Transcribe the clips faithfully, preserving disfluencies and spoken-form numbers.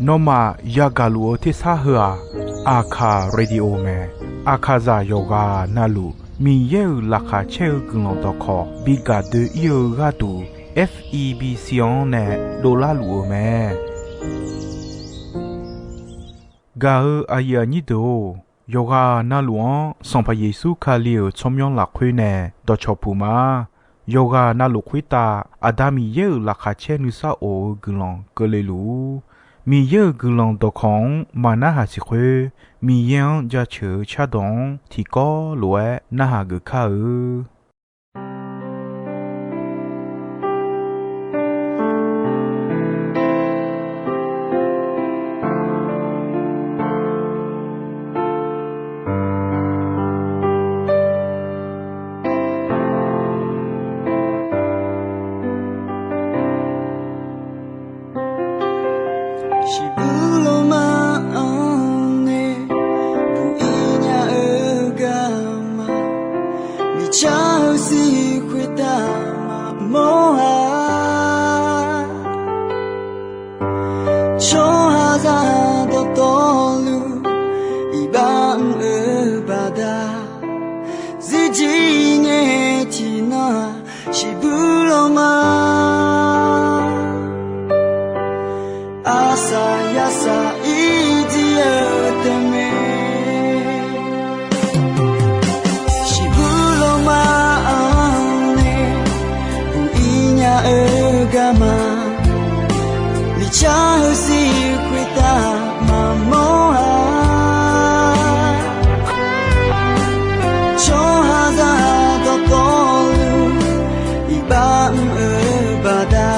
Nawmaf yagaq luf-eu tersar heu-aq, Aqkaq Radio mae. Aqkaqzaq yawqghaq navluf Miqyaer-euq laqkhaq caer-eu guiqlanq dawqkawq bi gaq doe-ir-eu gharduq, F E B C-anr nae dovlar luf-eu mae. Gaq-eu aqyuif aqnyir deuq-or, yawqghaq navluf-anr Sanqpaq Yeqsur Kali-euq tsawrmyanr lafkhoer nae dawqcawq puq ma. Yawqghaq navluf khoertav Aqda Miqyaer-euq laqkhaq caer nuisar of-eu guiqlanq keuvle luf-ur. Miqyaer-euq guiqlanq dawqkawq-anr maq narhaq siq khoer, Miqyaer-anr jaceuq-eu cardawq-anr tiqkawv lof-aer narhaq geuf kar-eu. Shiqbuq lawma-anr nae buq-ir nya-eu garma, miqcar-eu sir khoertav maqmawr-a. Tsawrhaqzaq dawqtawvluf iqbax mr-eu baqda, zirjir ngae tiqnan-aq shiqbuq lawma. Aqsaq yasaq irjir-eu taef mae. Shiqbuq lawma-anr nae buq-ir nya-eu garma, miqcar-eu sir khoertav maqmawr-a. Tsawrhaqzaq dawqtawvluf iqbax mr-eu baqda,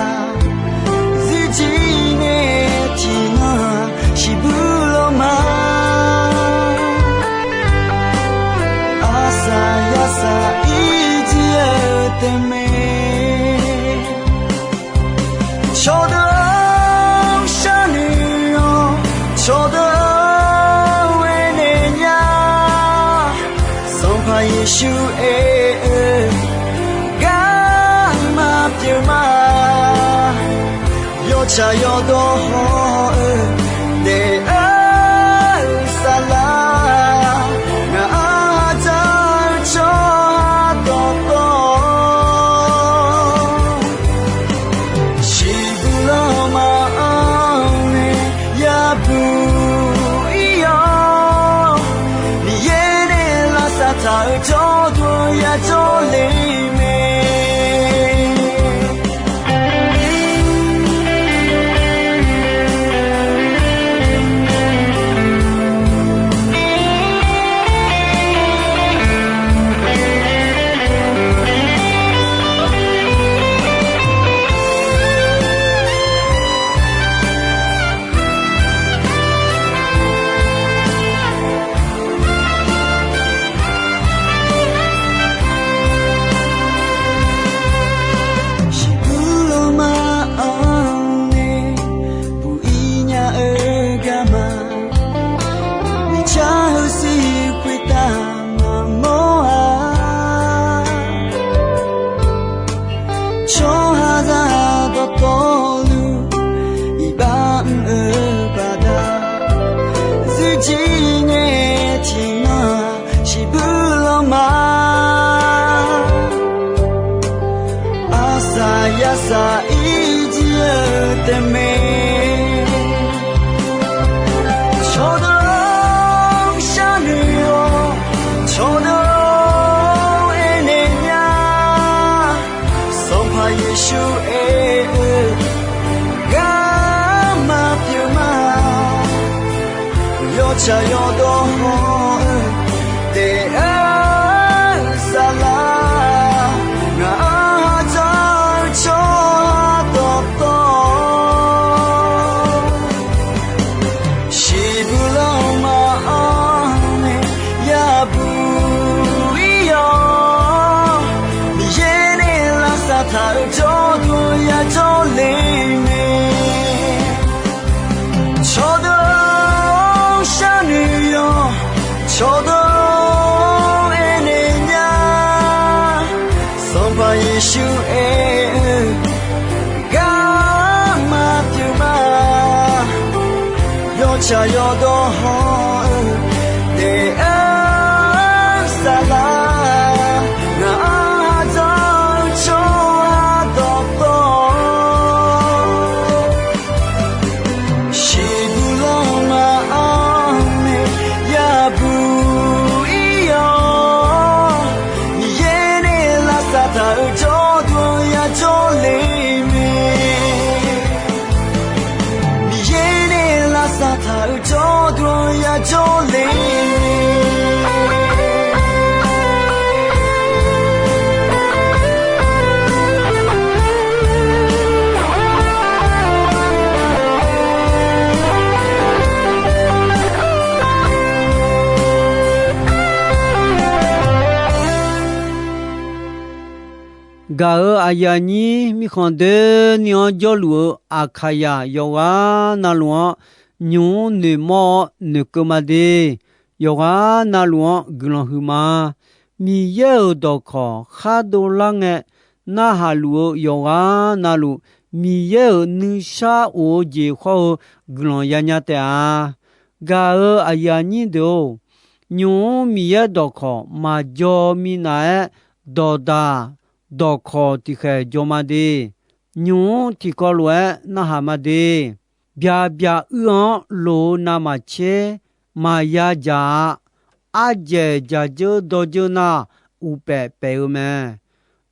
zirjir ngae tiqnan-aq shiqbuq lawma. Aqsaq yasaq irjir-eu taef mae. Cawqdeuq-anr sharnoeq-awq, cawqdeuq-anr aernaeq nya. Sanqpaq Yeqsur aer-eu garma pyeuf ma. Yawtsaq yawdawr haw-eu daef-eu saflar, ngaq-anr dzaq-eu tsawrhaq dawqtawv, shiqbuq lawma-anr nae yabuq ir-awr, Miqyaer nae lavsav taq-eu jawrduq yajawr le mae. Shiqbuq lawma-anr nae buq-ir nya-eu garma, miqcar-eu sir khoertav maqmawr-a. Tsawrhaqzaq dawqtawvluf iqbax mr-eu baqda, zirjir ngae tiqnan-aq shiqbuq lawma. Aqsaq yasaq irjir-eu taef mae. Cawqdeuq-anr sharnoeq-awq, cawqdeuq-anr aernaeq nya. Sanqpaq Yeqsur aer-eu garma pyeuf ma. Yawtsaq yawdawr haw-eu daef-eu saflar, ngaq-anr dzaq-eu tsawrhaq dawqtawv, shiqbuq lawma-anr nae yabuq ir-awr, Miqyaer nae lavsav taq-eu jawrduq yajawr le mae. Cawqdeuq-anr sharnoeq-awq, Tsaq yawdawr hawr-eu daef-aer saflar, ngaq-anr ha dzanr-eu tsawrhaq dawqtawv, shiqbuq lanma-anr nae yabuq ir-awr, Miqyaer nae lavsav taq-euq jawrduq-anr yajawr le mae. Miqyaer nae lavsav taq-euq jawrduq-anr yajawr le mae. Gaq-euq aqyuif aqnyir mirkhanq doeni-anr jawrluf-eu Aqkaqyaq yawqghaq navluf-anr, nymq-mr noeqmawr-awr noeqkeuv ma de. Yawqghaq navluf-anr guiqlanq huiqma. Miqyaer-euq dawqkawq khar dovlar ngae, narhaq luf-eu yawqghaq navluf, Miqyaer-euq nuishar of-eu jeq khawr-eu guiqlanq yanya taef-a. Gaq-euq aqyuif aqnyir deuq-or, nymq-mr Miqyaer dawqkawq maqjaw minav-aer, dawqdaq dawqkawq tiqkhaeq jaw ma de. Nymq-mr tiqkawv lof-aer narhaq ma de. Byaqbyaq uir-anr loq-eu navmaqtser maqya dzaq-a. Ardzaeq dzaqdzeur dawrdzeur nar, uqpaef paef-eu mae.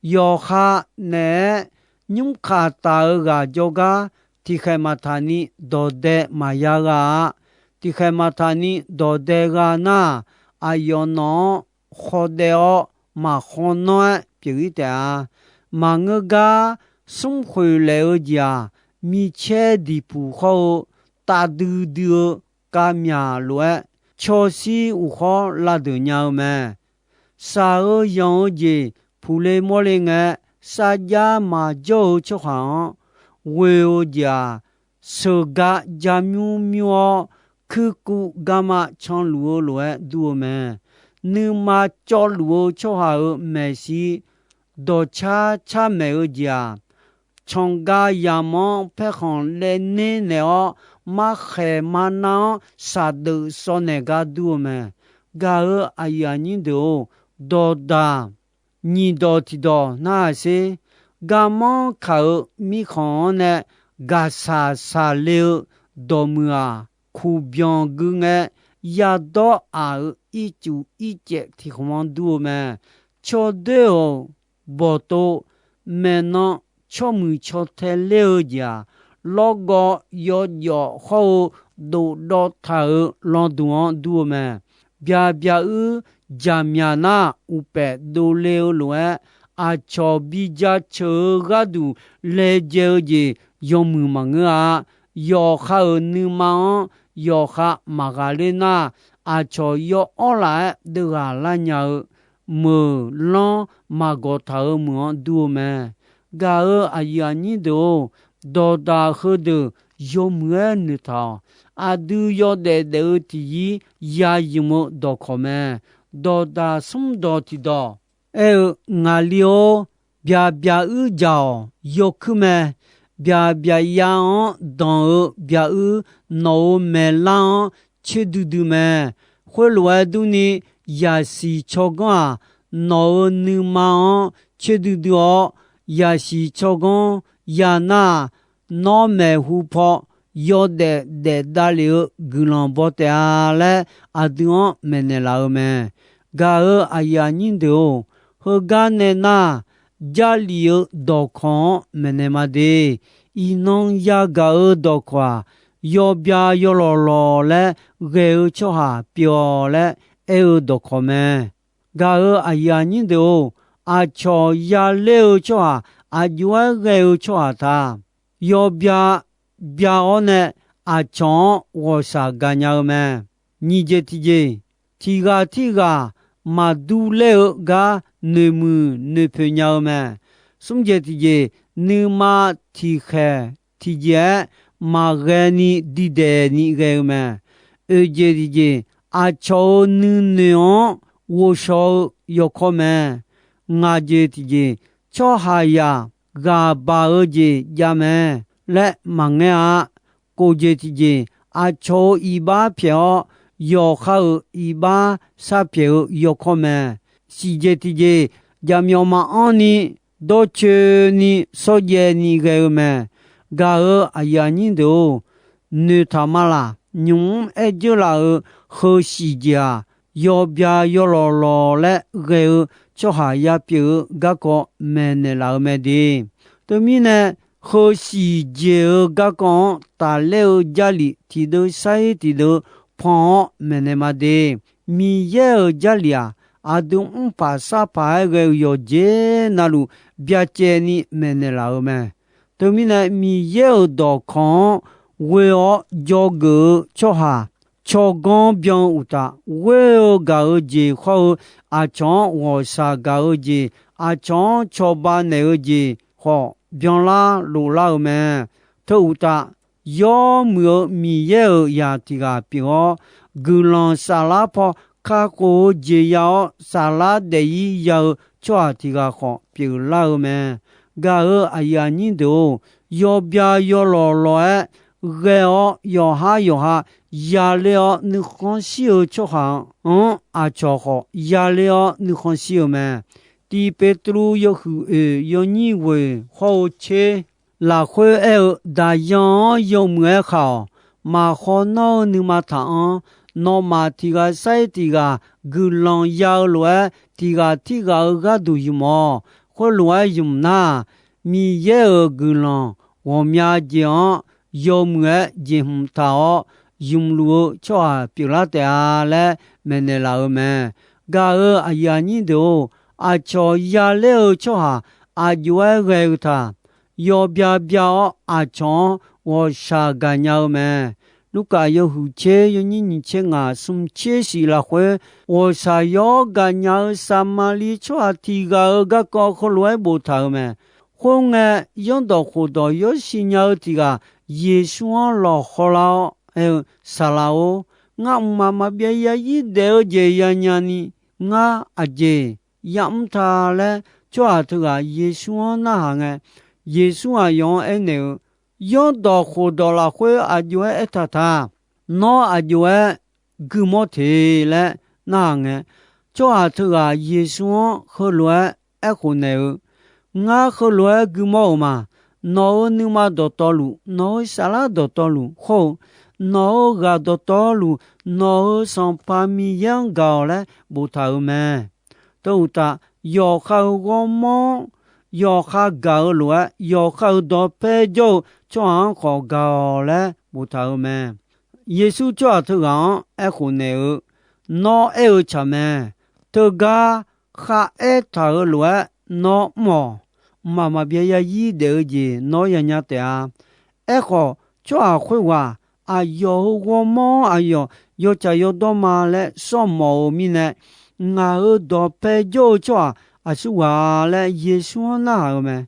Yawqha naeq-aer nymrkaq taf-eu ghaq jawrgar, tiqkhaeq maqtaq ni dawqdae maqya gha-a. Tiqkhaeq maqtaq ni dawqdae gha nar, aqyawf nawq-anr khawdaev-awr maqkhawr nanr-aer pyeuf-ir taef-a. Maqngeur gar, smrkhoeq laef-eu jeq-aq, micaer diqpuq khawr-eu tavdui dui-eu kavmyaq lof-aer, cawshir uqkhawr lavdeuq nya-eu mae. Shaq-eu yanq-eu jeq puqle mawrle ngae, sarjax maqjawr-eu tsawrhaq-anr ghoe-eu jeq-aq, sheuqgaq ja mymr mymr-awr, kuirkuv garma canluf-eu lof-aer dur-eu mae. Nuima cawvluf-eu tsawrhaq-euq maeqshi dawqcar car maeq-eu jeq-aq, canqgav yamq-anr paerkhanq laev ner naeq-awr, markhaeq marnar-anr shaqdeuf sawv naeq gar dur-eu mae. Gaq-euq aqyuif aqnyir deuq-or, dawqdaq nyiq dawq tiqdawq narhaq sher. Garmanr kaq-euq mirkhanq-anr nae gaqshaq shaqle-eu dawqmuiq-aq, kuqbyanq gui ngae, yadawr aq-euq ircuf ircaev tiqkhmq-anr dur-eu mae. Cawdoer-euq bawqtov maeqnan tsawrmuiq caw tae ler-eu jeq-aq, lawrgawv yawjawf hawr-eu dofdawv taq-euq landuq-anr dur-eu mae. Byaqbyaq uir jaqmyaq nar, uqpaef dovle-eu lof-aer, aqcawq bi jaceuq-eu gharduq laejae-eu jeq yawmuiq maqngeur-a. Yawqha-euq nuima-anr yawqha maqghaqler nar, aqcawq yawawr laf-aer deuvghaq lar nya-eu meuq lanr maqgawq taq-euq meuq-anr dur-eu mae. Gaq-euq aqyuif aqnyir deuq-or, dawqdaq heudeuq yawmuiq-aer noeqtaq-awq. Aqdui yawdaef daef-eu tiqyir ya ymq-eu dawqkawq mae. Dawqdaq smr dawq tiqdawq aer-eu, ngaqli-or, byaqbyaq uir jaq-awq yawkuir mae. Byaqbyaq ya-anr danq-eu byaq uir nawq-euq maeqlar-anr coer duidui mae. Khoerlof-aer durni, yaqsiq tsawrganr-aq, nawq-euq nuima-anr coer duidui-awr, yaqsiq tsawrganr ya nar-aq, nawr maeqhu paw yawdaef daef davlef-eu guiqlanq baw taef-a laer, aqdui-anr maeqnaeq laf-eu mae. Gaq-euq aqyuif aqnyir deuq-or, heugar nae nar, Jarlif-eu dawqkawq-anr maeqnaeq ma de. Iqnan yagaq-eu dawqkawq-aq, yawbya yawlawq lawq laer ghae-eu tsawrhaq pyeuf-awq laer aer-eu dawqkawq mae. Gaq-euq aqyuif aqnyir deuq-or, aqcawq yaler-eu tsawrhaq aqjox-aer ghae-eu tsawrhaq ta. Yawbya bya-awr nae aqcawq-anr ghawqshaq gaqnya-eu mae. Nyiq jeq tiqjeq, tiq ghaq tirghaq maqdur ler-eu gar noeqmuiq noeqpoeq nya-eu mae. Smr jeq tiqjeq, nuima tiqkhaeq tiqjeq-aer maqghae ni diqdaeq ni ghae-eu mae. Oeq jeq tiqjeq, aqcawq-euq nuinoeq-anr ghovshaw-eu yawkawr mae. Ngaq jeq tiqjeq, tsawrhaqzaq ghaq baq-eu jeq jav mae laer maqngaer-a. Kof jeq tiqjeq, aqcawq-euq iqbax pyaeq-awr, yawqha-euq iqbax sharpyaeq-eu yawkawr mae. Siqjeq tiqjeq, jaqmyawf maqanr ni, dawrcoeni, shawrjaev ni ghae-eu mae. Gaq-euq aqyuif aqnyir deuq-or, noeqtaq ma laq. Nymq mr aer dzeurlaf-euq heusiq jeq-aq, yawbya yawlawq lawq laer ghae-eu tsawrhaq yapyeuf-eu garkawv maeqnaeq laf-eu mae de. Teumirnae, heusiq jeq-eu garkawv-anr tafler-eu Jarlif tiqdeuv sair tiqdeuv pan-awr maeqnaeq ma de. Miqyaer-euq Jarlif-aq, aqdui mrpaq sarpaq-aer ghae-eu yawqjeq navluf byacaevni maeqnaeq laf-eu mae. Teumirnae, Miqyaer-euq dawqkawq-anr ghoe-awr dzawgeuf-eu tsawrhaq tsawrganr byan-eu uqtaf, ghoer-eu gaq-eu jeq khawr-eu, aqcawq-anr ghawqshaq gaq-eu jeq, aqcawq-anr cawba naeq-eu jeq khawf byanlar loflar-eu mae. Teu uqtaf, yawmuiq-eu Miqyaer-euq zaq tiq ghaq pyeuf-awr, guiqlanq saflar paw kakhof-eu jeq ya-awr, saflar daef-ir ya-eu tsawrhaq tiq ghaq khawf pyeuflar-eu mae. Gaq-euq aqyuif aqnyir deuq-or, yawbya yawlawq lawq-aer ghae-awr, yawqhar yawqha yaler-awr nuikhanr shir-eu tsawrhaq-anr aqcawq khawf yaler-awr nuikhanr shir-eu mae. Tiq Beqtuvluv yawhuiq oeq yawnyir ghoeq hawr-eu tser lafkhoer aer-eu, Daqyan-anr yawmuiq-aer khaq-awq. Maqkhawf nawr-eu nuima taq-anr, nawmaf tiq ghaq sair tiq ghaq guiqlanq ya-eu lof-aer, tiq ghaq tirghaq-eu gharduq ymq-awq. Khoerlof-aer ymq nar, Miqyaer-euq guiqlanq ghawqmya jeq-anr yawmuiq-aer jeqhmq taq-awr, ymqluf-eu tsawrhaq pyeuflar taef-a laer maeqnaeq laf-eu mae. Gaq-euq aqyuif aqnyir deuq-or, aqcawq yaler-eu tsawrhaq aq jov-aer ghae-eu taq, yawbya bya-awr aqcawq-anr ghawqshaq gaqnya-eu mae. Lurkaf yawhuiq tser yawnyir nyiq tser ngaq smq tser shif lafkhoer, ghawqshaq yawr gaqnya-eu Saqmaqliv tsawrhaq tiq ghaq-euq garkawv heulof-aer boftaq-euq mae. Khoerngae, zanrdawq khofdawq yawr siqnya-eu tiq ghaq Yeqsur-anr lawqhaw lar-awr aer-eu, Saqlaq-or, ngar mqmaq maqbyav zarzir daef-eu jeq yanya ni, ngar aqjeq yamr ta laer tsawrhaq teughaq Yeqsur-anr narhaq ngae, Yeqsur aqyawf-anr aernaeq-eu, Zanrdawq khofdawq lafkhoer aq jov-aer aertaq ta? Nawr aq jov-aer guimawr te laer narhaq ngae, tsawrhaq teughaq Yeqsur-anr heulof-aer aerkhof naeq-eu, Ngar heulof-aer guimawr-euq ma. Nawq-euq nuima dawqtawvluf, nawq-euq saflar dawqtawvluf khawr-eu, nawq-euq ghaq dawqtawvluf, nawq-euq Sanqpaq Miqyaer-anr gaq-awq laer boftaq-euq mae. Teu uqtaf, yawqha-euq ghawrmawr-anr yawqha gaq-eu lof-aer, yawqha-euq dawqpae jawr-eu tsawrhaq-anr khawf gaq-awq laer boftaq-euq mae. Yeqsur tsawrhaq teughaq-anr aerkhof naeq-eu, Nawr aer-eu tsaq mae. Teugar kharaer taq-euq lof-aer nawr mr-awq. Mqmaq maqbyav zarzir daef-eu jeq nawr yanya taef-a. Aerkhawf, tsawrhaq khoerghaq aqyawf-euq ghawrmawr-anr aqyawf yawtsaq yawdawr ma laer sawr mawf-eu mirnae, ngaq-euq dawqpae jawr-eu tsawrhaq aqsurghaq laer Yeqsur-anr narhaq-eu mae.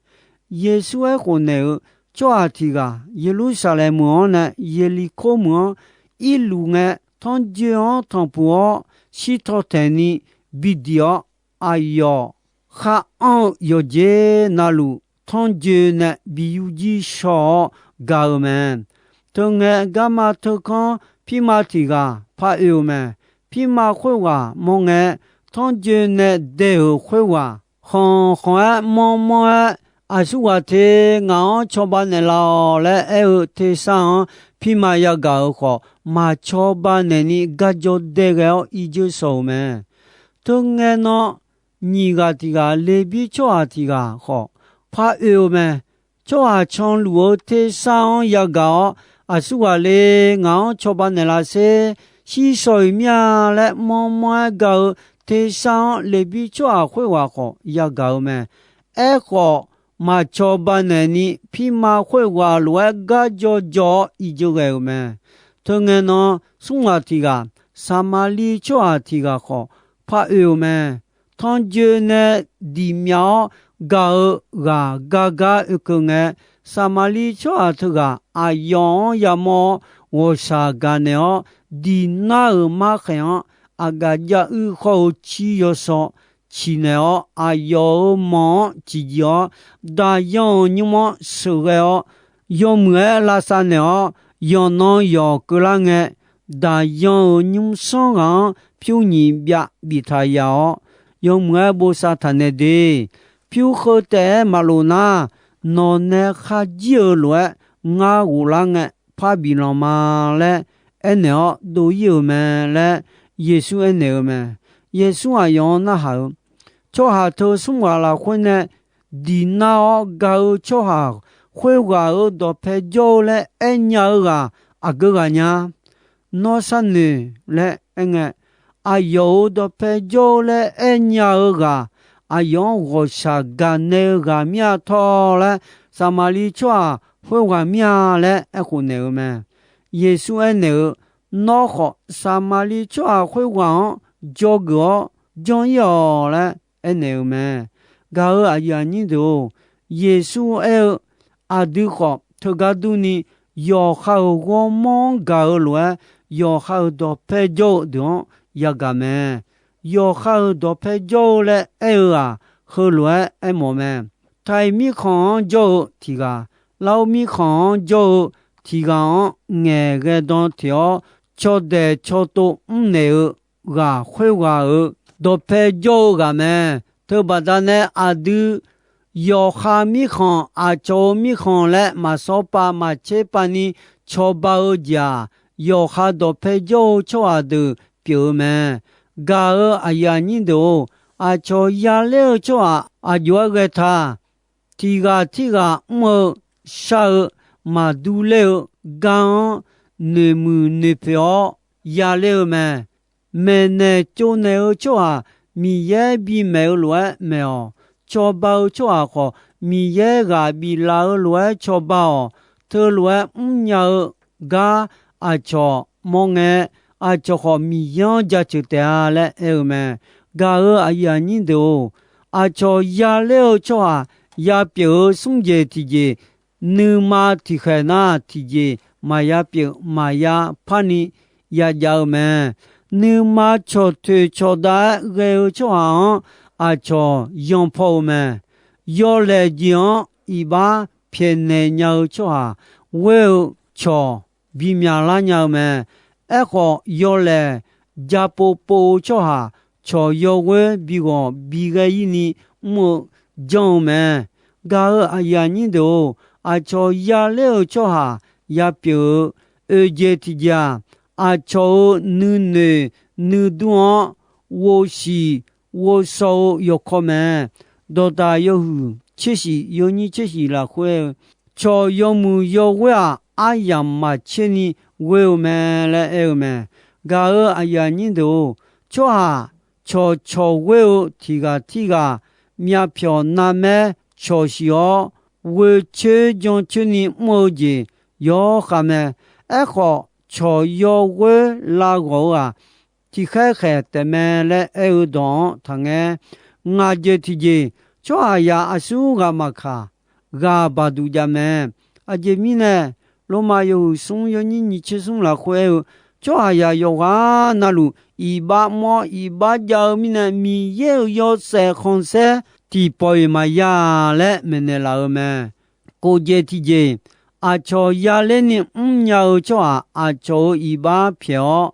Yeqsur aerkhof naeq-eu, Tsawrhaq tiq ghaq Yeqlursaqlaeq meuq-anr nae Yeqliqkor meuq-anr irluf ngae, tanrjoe-anr tanqpuq-awr, shirtaw taeqni bidiq-awr, aqyawf khar anr-eu yawqjeq navluf, tanrjoe nae bi yurjir shaw-awr gaq-eu mae. Teungae, garma teukanr pirma tiq ghaq par oe-eu mae. Pirma khoerghaq mawr ngae, tanrjoe nae dae-euq khoerghaq khanq khanq-aer manr manr-aer, Aqsurghaq te ngaq-anr cawba naeqlaf-awq laer aer-eu tersar-anr pirma yagaq-euq khawf, maq cawba naeqni garjawr dae ghae-awr irjeur shaw-euq mae. Teungae nan, nyiq ghaq tiq ghaq Leqbir tsawrhaq tiq ghaq khawf par oe-eu mae. Tsawrhaq canluf-eu tersar-anr yagaq-awr, Aqsurghaq le, ngaq-anr cawba naeqlaf sher, shir shaw-iq mir-a laer manr manr-aer gaq-eu tersar-anr Leqbir tsawrhaq khoerghaq khawf yagaq-eu mae. Aerkhawf, maq cawba naeqni pirma khoerghaq lof-aer garjawr jawr-awr irjeur ghae-euq mae. Teungae nan, smr ghaq tiq ghaq Saqmaqliv tsawrhaq tiq ghaq khawf par oe-eu mae. Tanrjoe nae diq myav-awr gaq-eu ghaq gar gar oekeuv ngae, Saqmaqliv tsawrhaq teughaq aqyawf-anr yamawr-awr ghawqshaq gaqnaeq-awr, diq nar-euq markhaeq-anr aqgaf jav uir khawr-eu cir yawsaw ciqnaeq-awr, aqyawf-euq manq-anr ciqjir-awr, daqyan-euq nymr-anr sheuqghae-awr, yawmuiq-aer lavsav naeq-awr, yawqnan yawq keuvlar ngae, daqyan-euq nymrsanr ghaq-anr pyur nyiq byav biftaq yaf-awr, yawmuiq-aer bosav taq naeq de. Pyur kheu taef-aer maqlof nar, nawq nae kharjir-eu lof-aer ngar ghoflar ngae, parbi lanq ma laer aernaeq-awr dov-ir-euq mae laer Yeqsur aernaeq-eu mae. Yeqsur aqyawf-anr narhaq-eu, tsawrhaq teu smr ghaq lafkhoer nae diq nar-awr gaq-eu tsawrhaq khoerghaq-euq dawqpae jawr-eu laer aernya-eu ghaq aqgeu ghaq nya? Nawr sharnoeq laer aerngae, aqyawf-euq dawqpae jawr-eu laer aernya-eu ghaq, aqyawf-anr ghawqshaq gaqnaeq-eu ghaq mir-a tawr laer, Saqmaqliv tsawrhaq khoerghaq mir-a laer aerkhof naeq-eu mae. Yeqsur aernaeq-eu, Nawr khawf Saqmaqliv tsawrhaq khoerghaq-anr dzawgeuf-awr janr-ir-awq laer aernaeq-eu mae. Gaq-euq aqyuif aqnyir deuq-or, Yeqsur aer-eu, aqdui khawf teugar durni, yawqha-euq ghawrmawr-anr gaq-eu lof-aer, yawqha-euq dawqpae jawr-eu deuq-anr yagaq mae. Yawqha-euq dawqpae jawr-eu laer aer-eu-aq, heulof-aer aermawf mae. Taiq mirkhanq-anr jawr-eu tiq ghaq, Larhuv mirkhanq-anr jawr-eu tiq ghaq-anr ngaeqghae dan teq-awr, cawdaeq cawtov mrnaeq-eu ghaq khoerghaq-euq dawqpae jawr-eu ghaq mae. Teubaqda nae aqdui yawqha mirkhanq, aqcawq-euq mirkhanq laer maqsawr pav maqtser pav ni cawba-eu jeq-aq, yawqha dawqpae jawr-eu tsawrhaq deuq pyeuf-eu mae. Gaq-euq aqyuif aqnyir deuq-or, aqcawq yaler-eu tsawrhaq aqjox-aer ghae ta. Tiq ghaq tirghaq mr-eu, shar-eu, maqdur ler-eu gar-anr noeqmuiq noeqpoeq-awr yaler-eu mae. Maeqnaeq tsovnaeq-eu tsawrhaq Miqyaer bimaeq-eu lof-aer maeq-awq. Cawba-eu tsawrhaq khawf, Miqyaer ghaq biflaf-eu lof-aer cawba-awq. Teulof-aer mrnya-eu gar aqcawq mawr ngae, aqcawq khawf Miqyaer-anr jaceuq taef-a laer aer-eu mae. Gaq-euq aqyuif aqnyir deuq-or, aqcawq yaler-eu tsawrhaq yapyeuf-eu smr jeq tiqjeq, nuima tiqkhaeq nar tiqjeq maqya pyeuf maqya parni yajav-eu mae. Nuima cawqtoeq cawqdav-aer ghae-eu tsawrhaq-anr aqcawq yanpaw-eu mae. Yawlaeq jeq-anr iqbax pyaeqnaeq nya-eu tsawrhaq ghoer-eu cawq bimyaq lar nya-eu mae. Aerkhawf, yawlaeq ja povpov-eu tsawrhaq cawq yawghoer bighawq bighae-ir ni mr-eu janr-eu mae. Gaq-euq aqyuif aqnyir deuq-or, aqcawq yaler-eu tsawrhaq yapyeuf-eu oeq jeq tiqjeq-aq, aqcawq-euq nuinoeq nuidur-anr ghovshiq ghovshaw-eu yawkawr mae. Dawqdaq yawhuiq tser shif yawnyir tser shif lafkhoer-eu, cawq yawmuiq yawghoer-aq, aryamq maqtser ni ghoer-eu mae laer aer-eu mae. Gaq-euq aqyuif aqnyir deuq-or, tsawrhaq cawqcawq ghoer-eu tiq ghaq tirghaq myavpyawq narmaer cawqshiq-awr, ghoecoer jancoer ni mr-eu jeq yawkhav mae. Aerkhawf, cawq yawghoer lav ghawq-eu-aq, tiqkhaer khaeq taef mae laer aer-eu dawq-anr taqngaer. Ngaq jeq tiqjeq, tsawrhaqzaq aqsur ghaq maqkaq, ghaq baqduq jav mae. Aqjeq mirnae, Lormav yawhuiq smr yawnyir nyiq tser smr lafkhoer aer-eu, tsawrhaqzaq yawqghaq navluf iqbax mr-awr iqbax jav-eu mirnae, Miqyaer-euq yawshaef khanqsaer tiqpawf-iq maqya laer maeqnaeq laf-eu mae. Kof jeq tiqjeq, aqcawq yaler ni mrnya-eu tsawrhaq aqcawq-euq iqbax pyaeq-awr,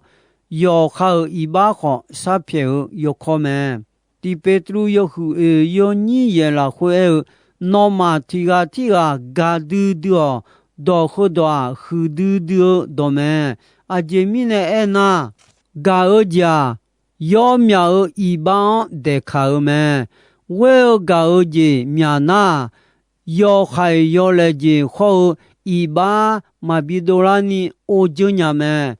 yawqha-euq iqbax khawf sharpyaeq-eu yawkawr mae. Tiq Peqtruv yawhuiq oeq yawnyir yaeq lafkhoer aer-eu, nawmaf tiq ghaq tirghaq gaqdui dui-awq. Dawq heudawq-aq, huiqdui dui-eu dawq mae. Aqjeq mirnae aernar, gaq-eu jeq-aq, yawmyaq-euq iqbax-anr daeqkaq-eu mae. Ghoer-eu gaq-eu jeq myaq nar, yawhaiq yawlaeq jeq hawr-eu iqbax maqbi dovlar ni or dzeur nya mae.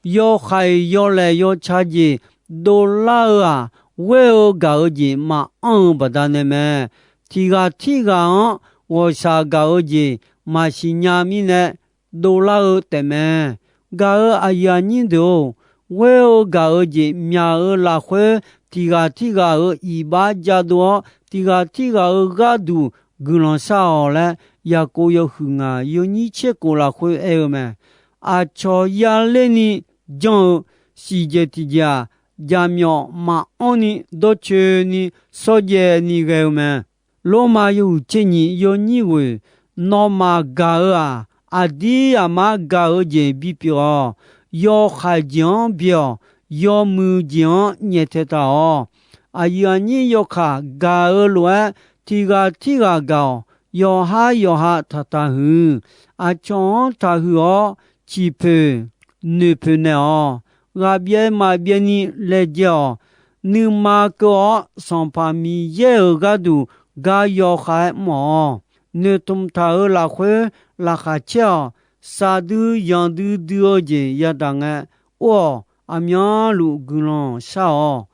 Yawhaiq yawlaeq yawtsaq jeq dovlar-eu-aq, ghoer-eu gaq-eu jeq maqanr-eu baqdanae mae. Tiq ghaq tirghaq-anr ghawqshaq gaq-eu jeq maqsiq nya mirnae dovlar-eu taefmae. Gaq-euq aqyuif aqnyir deuq-or, ghoer-eu gaq-eu jeq myaq-eu lafkhoer, tiq ghaq tirghaq-euq iqbax jadov-awr, tiq ghaq tirghaq-euq gharduq guiqlanq shar-awq laer, Yaqkov yawhuiq ngaq yawnyir tser kof lafkhoer aer-eu mae. Aqcawq yaler ni janr-eu siqjeq tiqjeq-aq, jaqmyawf maqanr ni dawrcoeni shawrjaev ni ghae-eu mae. Lormav yawhuiq tser nyiq yawnyir ghoeq, nawmaf gaq-eu-aq, aqdir aqmar gaq-eu jeq bipyeuf-awq. Yawkhaeq jeq-anr bye-awq. Yawmuiq jeq-anr nyaeftaeq taq-awq. Aqyuif aqnyir yawkaq gaq-eu lof-aer, tiq ghaq tirghaq gaq-awq. Yawqhar yawqha taqtaq huiq. Aqcawq-anr taqhuiq-awr, ciqpoeq noeqpoeq naeq-awq. Ghaqbyaev maqbyaev ni laejae-awq. Nuima keuv-awr, Sanqpaq Miqyaer-euq gharduq gar yawkhav-aer mr-awq. Noeqtmq taq-euq lafkhoer laqkhaq caer-awq. Saqdui yanqdui dui-eu jeq yadaq ngae, or-awq, aqmyanluf guiqlanq shar-awq.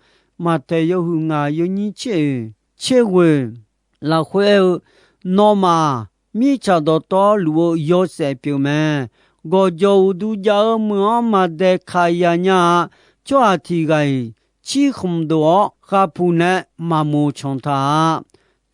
Maqtaeq yawhuiq ngaq yawnyir tser oeq tser ghoeq lafkhoer aer-eu, Nawmaf, mirtsaq dawqtawvluf-eu yawshaef pyeuf mae. Gawqjawq uqdu jav-eu meuq-anr maqdaeq kaq ya nya-a. Tsawrhaq tiq ghaq-iq, cirkhmq dof-awr khavpuq nae maqmoq canq taq-a.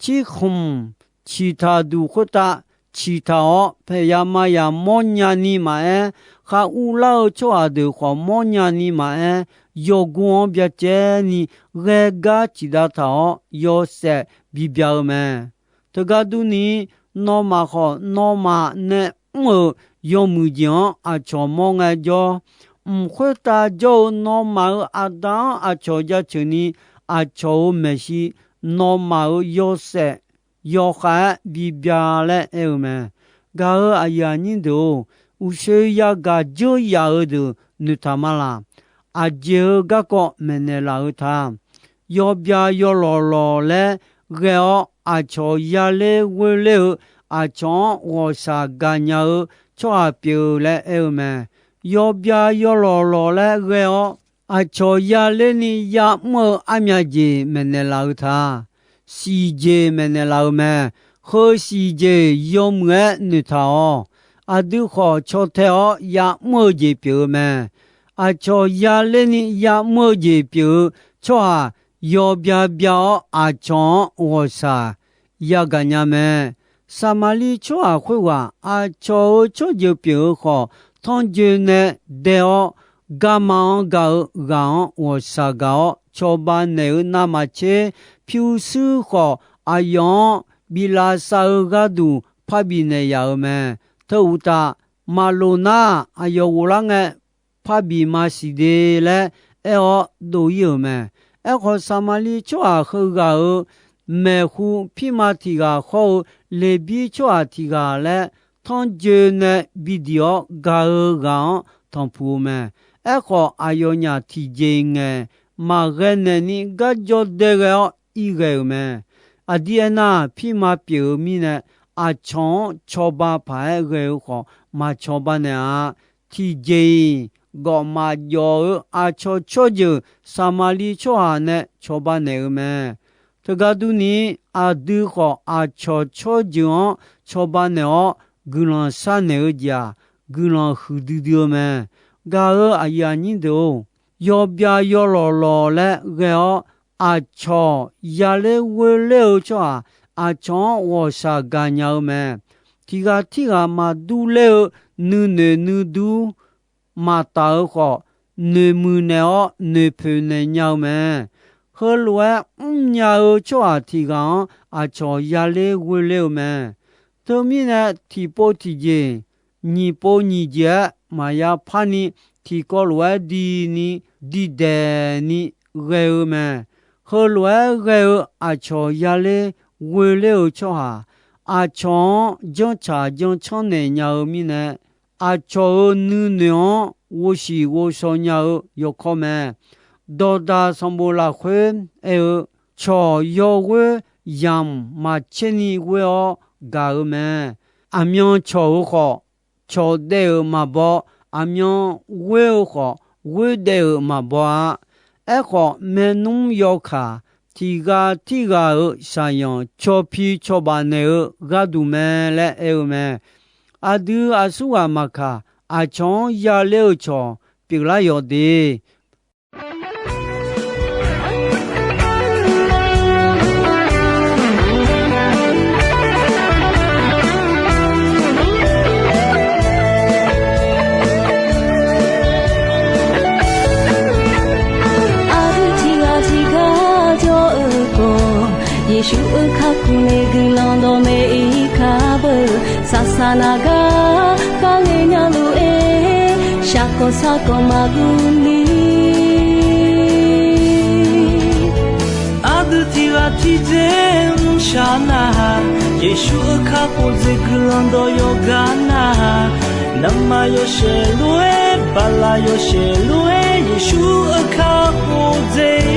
Cirkhmq ciqtaq duq khoertav ciqtaq-awr, paeqya maqya mawrnya ni maqaer, khav urlar-eu tsawrhaq deuq khawf mawrnya ni maqaer, yawgor-anr byacaevni ghae gar ciqdav taq-awr, yawshaef bibya-eu mae. Teugar durni, nawmaf khawf nawmaf nae mr-euq yawmuiq jeq-anr aqcawq mawr ngaejawr, mq khoertav jawr-eu nawmaf-euq aqda-anr aqcawq jaceuq ni, aqcawq-euq maeqshi, nawmaf-euq yawshaef yawkhav-aer bibya laer aer-eu mae. Gaq-euq aqyuif aqnyir deuq-or, uqshoe yagaq dzeur yaf-eu deuq noeqtaq ma laq. Aqjeq-eu garkawv maeqnaeq laf-eu ta. Yawbya yawlawq lawq laer ghae-awr, aqcawq yaler ghoerler-eu, aqcawq-anr ghawqshaq gaqnya-eu tsawrhaq pyeuf-eu laer aer-eu mae. Yawbya yawlawq lawq laer ghae-awr, aqcawq yaler ni ya'mr-eu armyaq jeq maeqnaeq laf-eu ta. Siqjeq maeqnaeq laf-eu mae. Heu siqjeq yawmuiq-aer noeqtaq-awq. Aqdui khawf caw tae-awr ya'mr-eu jeq pyeuf-eu mae. Aqcawq yaler ni ya'mr-eu jeq pyeuf-eu tsawrhaq yawbya bya-awr, aqcawq-anr ghawqshaq yagaq nya mae. Saqmaqliv tsawrhaq khoerghaq aqcawq-euq tsawrjeuq pyeuf-eu khawf, tanrjoe nae dae-awr, garma-anr gaq-eu ghaq-anr ghawqshaq gaq-awr cawba naeq-eu navmaqtser, pyurshuir khawf aqyawf-anr bi lavsav-eu gharduq parbi naeq yaf-eu mae. Teu uqtaf, maqloq nar aqyawf ghoflar ngae parbi maqsiq de laer aer-awr dov-ir-euq mae. Aerkhawf, Saqmaqliv tsawrhaq heughaq-euq maeqhu pirma tiq ghaq hawr-eu Leqbir tsawrhaq tiq ghaq laer, tanrjoe nae bidiq-awr gaq-eu ghaq-anr tanqpuq-eu mae. Aerkhawf, aqyawfnyaf tiqjeq-iq ngaeq maqghae naeq ni garjawr dae ghae-awr irghae-euq mae. Aqdir aernar, pirma pyeuf-eu mirnae, aqcawq-anr cawba paq-aer ghae-eu khawf, maqcawba naeq-a. Tiqjeq-iq, gawfmaf jawf-eu aqcawq tsawrjeuq Saqmaqliv tsawrhaq nae cawba naeq-eu mae. Teugar durni, aqdui khawf aqcawq tsawrjeuq-anr cawba naeq-awr guiqlanq sharnaeq-eu jeq-aq, guiqlanq huiqdui dui-eu mae. Gaq-euq aqyuif aqnyir deuq-or, yawbya yawlawq lawq laer ghae-awr, aqcawq yaler ghoerler-eu tsawrhaq aqcawq-anr ghawqshaq gaqnya-eu mae. Tiq ghaq tirghaq maqdur ler-eu nuinoeq nuidur maqtaf-eu khawf, noeqmuiq naeq-awr noeqpoeq naeq nya-eu mae. Heulof-aer mrnya-eu tsawrhaq tiq ghaq-anr aqcawq yaler ghoerler-eu mae. Teumirnae, tiqpov tiqjeq, nyiq pov nyiq jeq-aer maqya parni, tiqkawv lof-aer dini diqdaeq ni ghae-eu mae. Heulof-aer ghae-eu aqcawq yaler ghoerler-eu tsawrhaq, aqcawq-anr janrtsaq janrcanr naeq nya-eu mirnae, aqcawq-euq nuinoeq-anr ghovshiq ghovshaw nya-eu yawkawr mae. Dawqdaq sanqbof lafkhoer aer-eu, cawq yawghoer yamq maqcaer ni ghoer-awr gaq-eu mae. Aqmyan cawq-eu khawf, cawq daev-euq maqbaw. Aqmyan ghoer-eu khawf, ghoer daev-euq maqbaw-a. Aerkhawf, maernmr yawkaq tiq ghaq tirghaq-euq shaqyanq cawpi cawbaf naeq-eu gharduq mae laer aer-eu mae. Aqdui aqsurghaq maqkaq, aqcawq-anr yaler-eu cawq pyeuflar yawq de. Aqdui tiq ghaq tiq gar jawr-eu khawf, Yeqsur-euq kakhof nae guiqlanq dawqmaeq-ir kar beu. Saqsaq naq gar Shaqkawq shaqkawq maqguv ni. Aqdui tiq ghaq tiqjeq mrshaq nar-aq, Yeqsur-euq kakhof dzaeq guiqlanq dawq yawqghaq nar-aq, navmaqtser yawshaef lof-aer, baqlaq yawshaef lof-aer, Yeqsur-euq kakhof dzaeq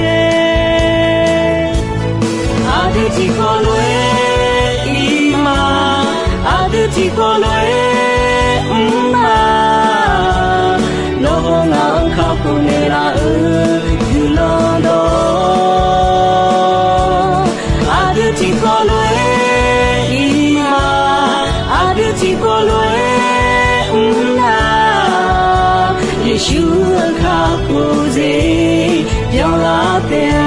Aqdui tiqkawv lof-aer ir ma, aqdui tiqkawv lof-aer mr ma. Nawr haw ngaq-anr kakhof naeqlaf-euq guiqlanq dawq. Aqdui tiqkawv lof-aer ir ma, aqdui tiqkawv lof-aer mr na. Yeqsur-euq kakhof dzaeq byanlar taef-a.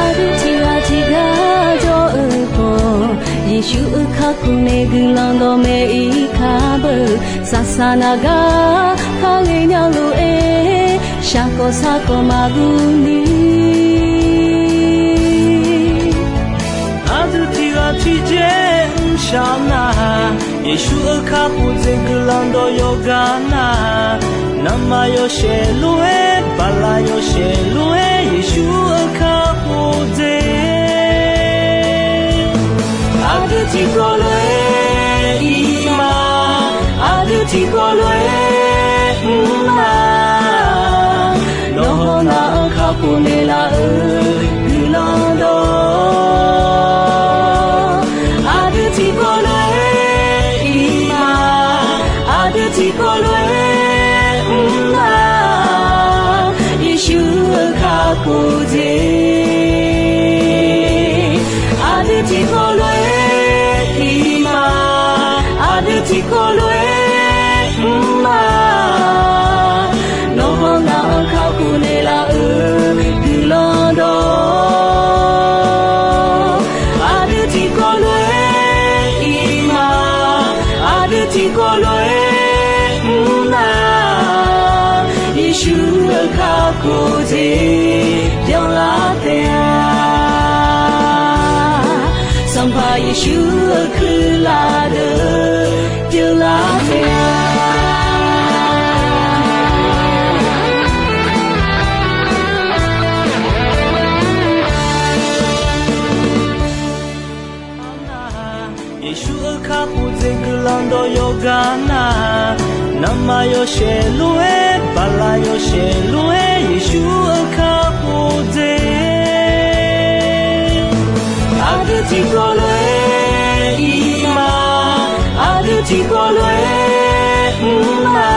Aqdui tiqghaq tiqgar jawr-eu khawf, Yeqsur-euq kakhof nae guiqlanq dawq mae-ir kar beu. Saqsaq naq gar kar ghae nya lof-aer, shaqkawq shaqkawq maqguv ni. Aqdui tiqghaq tiqjeq mrshaq nar-aq, Yeqsur-euq kakhof dzaeq guiqlanq dawq yawqghaq nar-aq, navmaqtser yawshaef lof-aer, baqlaq yawshaef lof-aer, Yeqsur-euq kakhof dzaeq. Aqdui tiqkawv lof-aer ir ma, aqdui tiqkawv lof-aer mr ma. Nawr haw ngaq-anr kakhof naeqlaf-euq guiqlanq dawq. Aqdui tiqkawv lof-aer ir ma, aqdui tiqkawv lof-aer mr ma. Yeqsur-euq kakhof dzaeq. Aqdui tiqkawv lof-aer ir ma, aqdui tiqkawv lof-aer mr ma. Nawr haw ngaq-anr kakhof naeqlaf-euq guiqlanq dawq. Aqdui tiqkawv lof-aer ir ma, aqdui tiqkawv lof-aer mr ma. Yeqsur-euq kakhof dzaeq byanlar taef-a. Sanqpaq Yeqsur-euq kuirlaf deuq pyeuflar taef-a. Yeqsur-euq kakhof dzaeq guiqlanq dawq yawqghaq nar-aq, navmaqtser yawshaef lof-aer, baqlaq yawshaef lof-aer, Yeqsur-euq kakhof dzaeq. Aqdui tiqkawv lof-aer ir ma, aqdui tiqkawv lof-aer mr ma.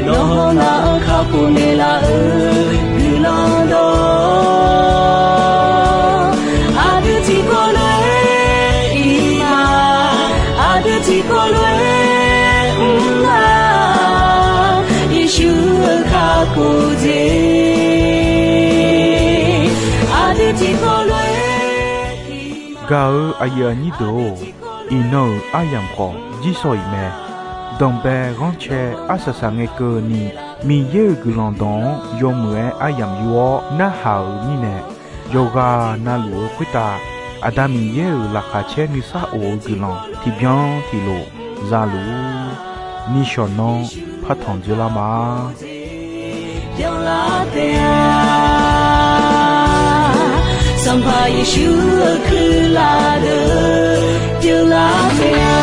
Nawr haw ngaq-anr kakhof naeqlaf-euq guiqlanq dawq. Aqdui tiqkawv lof-aer ir ma, aqdui tiqkawv lof-aer mr ma. Yeqsur-euq kakhof dzaeq. Aqdui tiqkawv lof-aer ir ma. Gaq-eu aqyuif aqnyir deuq-or, iqnan-euq aryamq khawf jirsawq iq mae. Danqbae ghanrcae arsaq saq ngae keuvni, Miqyaer-euq guiqlanq dawq-anr yawmuiq-aer aryamq yur-awr narhaq-euq mirnae, yawqghaq navluf-eu khoertav Aqda Miqyaer-euq laqkhaq caer nuisar of-eu guiqlanq tiqbyan tiqlof za luf-ur. Nishawq nanr partanq dzeurlar ma. Sanqpaq Yeqsur-euq kuirlaf deuq pyeuflar taef-a.